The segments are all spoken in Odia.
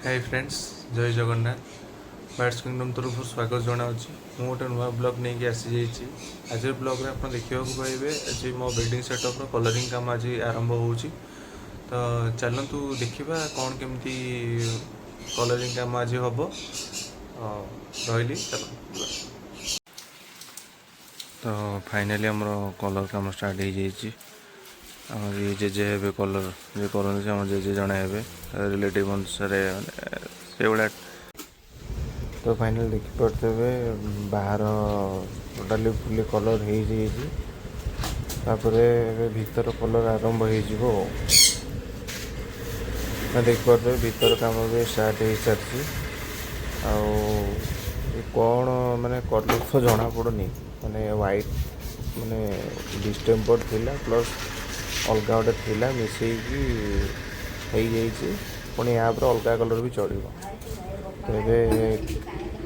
ହାଇ ଫ୍ରେଣ୍ଡସ୍, ଜୟ ଜଗନ୍ନାଥ। ବାର୍ଡସ୍ କିଙ୍ଗଡମ୍ ତରଫରୁ ସ୍ୱାଗତ ଜଣାଉଛି। ମୁଁ ଗୋଟେ ନୂଆ ବ୍ଲଗ୍ ନେଇକି ଆସିଯାଇଛି। ଆଜିର ବ୍ଲଗ୍ରେ ଆପଣ ଦେଖିବାକୁ ପାଇବେ, ଆଜି ମୋ ବିଲ୍ଡିଂ ସେଟଅପ୍ର କଲରିଂ କାମ ଆଜି ଆରମ୍ଭ ହେଉଛି। ତ ଚାଲନ୍ତୁ ଦେଖିବା କ'ଣ କେମିତି କଲରିଂ କାମ ଆଜି ହେବ। ରହିଲି, ଚାଲ ଯିବା। ତ ଫାଇନାଲି ଆମର କଲର୍ କାମ ଷ୍ଟାର୍ଟ ହେଇଯାଇଛି। ଆମର ଇଏ ଜେଜେ ହେବେ, କଲର୍ ଯିଏ କରନ୍ତି ସେ ଆମ ଜେଜେ ଜଣେ ହେବେ, ରିଲେଟିଭ୍ ଅନୁସାରେ, ମାନେ ସେଇଭଳିଆ। ତ ଫାଇନାଲ୍ ଦେଖିପାରୁଥିବେ, ବାହାର ଟୋଟାଲି ଫୁଲି କଲର୍ ହେଇଯାଇଛି। ତାପରେ ଏବେ ଭିତର କଲର୍ ଆରମ୍ଭ ହେଇଯିବ। ଆଉ ଦେଖିପାରୁଥିବେ, ଭିତର କାମ ବି ଷ୍ଟାର୍ଟ ହେଇସାରିଛି। ଆଉ ଏ କ'ଣ ମାନେ କଲର୍ ତ ଜଣାପଡ଼ୁନି, ମାନେ ହ୍ୱାଇଟ୍ ମାନେ ଡିଷ୍ଟେମ୍ପର ଥିଲା ପ୍ଲସ୍ ଅଲଗା ଗୋଟେ ଥିଲା, ମିଶେଇକି ହେଇଯାଇଛି। ପୁଣି ୟା ଉପରେ ଅଲଗା କଲର୍ ବି ଚଢ଼ିବ। ତ ଏବେ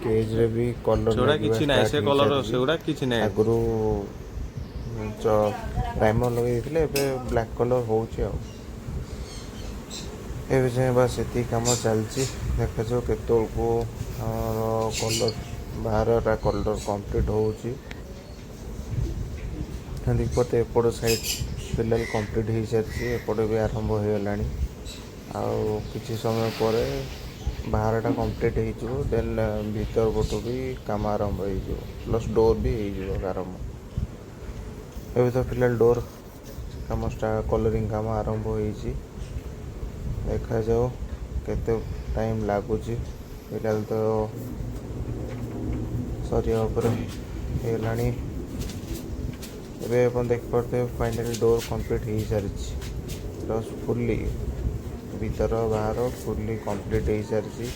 କେଜ୍ରେ ବି କଲର୍ ସେଗୁଡ଼ା ଲାଗିବା କିଛି ନାହିଁ, ଷ୍ଟାର୍ଟ ସେ କଲର୍ ହେଇସାରିଛି। ସେଗୁଡ଼ା କିଛି ନାହିଁ। ଆଗରୁ ପ୍ରାଇମର୍ ଲଗେଇ ଦେଇଥିଲେ, ଏବେ ବ୍ଲାକ୍ କଲର୍ ହେଉଛି। ଆଉ ଏବେ ଯାଏଁ ବାସ୍ ଏତିକି କାମ ଚାଲିଛି। ଦେଖାଯାଉ କେତେବେଳକୁ ଆମର କଲର୍, ବାହାରଟା କଲର୍ କମ୍ପ୍ଲିଟ୍ ହେଉଛି। ଦେଖିପାରୁଥିବେ, ଏପଟ ସାଇଡ଼୍ ଫିଲହାଲ କମ୍ପ୍ଲିଟ୍ ହେଇସାରିଛି, ଏପଟେ ବି ଆରମ୍ଭ ହେଇଗଲାଣି। ଆଉ କିଛି ସମୟ ପରେ ବାହାରଟା କମ୍ପ୍ଲିଟ୍ ହେଇଯିବ, ଦେନ୍ ଭିତର ପଟୁ ବି କାମ ଆରମ୍ଭ ହେଇଯିବ, ପ୍ଲସ୍ ଡୋର୍ ବି ହେଇଯିବ ଆରମ୍ଭ। ଏବେ ତ ଫିଲହାଲ ଡୋର୍ କାମ କଲରିଂ କାମ ଆରମ୍ଭ ହେଇଛି। ଦେଖାଯାଉ କେତେ ଟାଇମ୍ ଲାଗୁଛି। ଫିଲହାଲ ତ ସରିବା ଉପରେ ହେଇଗଲାଣି। ଏବେ ଆପଣ ଦେଖିପାରୁଥିବେ, ଫାଇନାଲି ଡୋର୍ କମ୍ପ୍ଲିଟ୍ ହେଇସାରିଛି। ପ୍ଲସ୍ ଫୁଲି ଭିତର ବାହାର ଫୁଲି କମ୍ପ୍ଲିଟ୍ ହେଇସାରିଛି।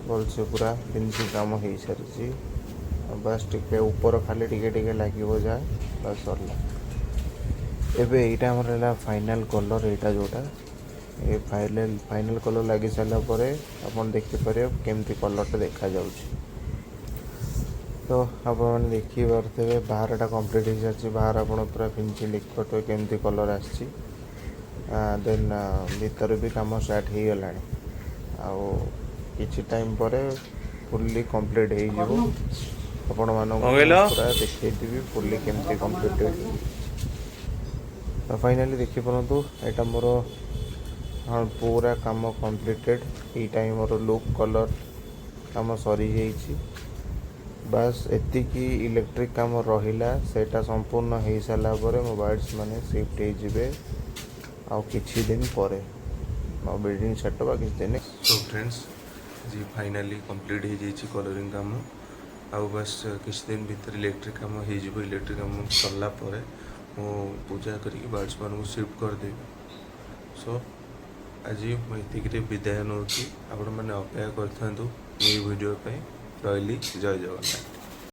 ଭଲସେ ପୁରା ଫିନିସିଂ କାମ ହେଇସାରିଛି। ଆଉ ବାସ୍ ଟିକେ ଉପର ଖାଲି ଟିକେ ଟିକେ ଲାଗିବ ଯାହା, ବାସ୍ ସରିଲା। ଏବେ ଏଇଟା ଆମର ହେଲା ଫାଇନାଲ୍ କଲର୍। ଏଇଟା ଯେଉଁଟା ଏ ଫାଇନାଲ୍ ଫାଇନାଲ୍ କଲର୍ ଲାଗି ସାରିଲା ପରେ ଆପଣ ଦେଖିପାରିବେ କେମିତି କଲର୍ଟା ଦେଖାଯାଉଛି। ତ ଆପଣମାନେ ଦେଖିପାରୁଥିବେ, ବାହାରଟା କମ୍ପ୍ଲିଟ୍ ହେଇସାରିଛି। ବାହାର ଆପଣ ପୁରା ଫିନିସିଂ ଦେଖିପାରୁଥିବେ କେମିତି କଲର୍ ଆସିଛି। ଦେନ୍ ଭିତରେ ବି କାମ ଷ୍ଟାର୍ଟ ହେଇଗଲାଣି। ଆଉ କିଛି ଟାଇମ୍ ପରେ ଫୁଲି କମ୍ପ୍ଲିଟ୍ ହେଇଯିବ। ଆପଣମାନଙ୍କୁ କଣ କହିଲ? ମୁଁ ପୁରା ଦେଖେଇଦେବି ଫୁଲି କେମିତି କମ୍ପ୍ଲିଟ୍। ତ ଫାଇନାଲି ଦେଖିପାରନ୍ତୁ, ଏଇଟା ମୋର, ହଁ, ପୁରା କାମ କମ୍ପ୍ଲିଟେଡ଼୍। ଏଇଟା ହିଁ ମୋର ଲୁକ୍। କଲର୍ କାମ ସରିଯାଇଛି। ବାସ୍ ଏତିକି ଇଲେକ୍ଟ୍ରିକ୍ କାମ ରହିଲା। ସେଇଟା ସମ୍ପୂର୍ଣ୍ଣ ହେଇସାରିଲା ପରେ ମୋ ବାର୍ଡ଼ସ୍ ମାନେ ସିଫ୍ଟ ହେଇଯିବେ। ଆଉ କିଛି ଦିନ ପରେ ମୋ ବିଲ୍ଡିଂ ସେଟଅପ୍ ଆଉ କିଛି ଦିନ ସୋ ଫ୍ରେଣ୍ଡସ୍, ଆଜି ଫାଇନାଲି କମ୍ପ୍ଲିଟ୍ ହେଇଯାଇଛି କଲରିଂ କାମ। ଆଉ ବାସ୍ କିଛି ଦିନ ଭିତରେ ଇଲେକ୍ଟ୍ରିକ୍ କାମ ହେଇଯିବ। ଇଲେକ୍ଟ୍ରିକ୍ କାମ ସରିଲା ପରେ ମୁଁ ପୂଜା କରିକି ବାର୍ଡ଼ସ୍ ମାନଙ୍କୁ ସିଫ୍ଟ କରିଦେବି। ସୋ ଆଜି ମୁଁ ଏତିକିରେ ବିଦାୟ ନେଉଛି। ଆପଣମାନେ ଅପେକ୍ଷା କରିଥାନ୍ତୁ ଏଇ ଭିଡ଼ିଓ ପାଇଁ। ରହିଲି, ଜୟ ଜଗନ୍ନାଥ।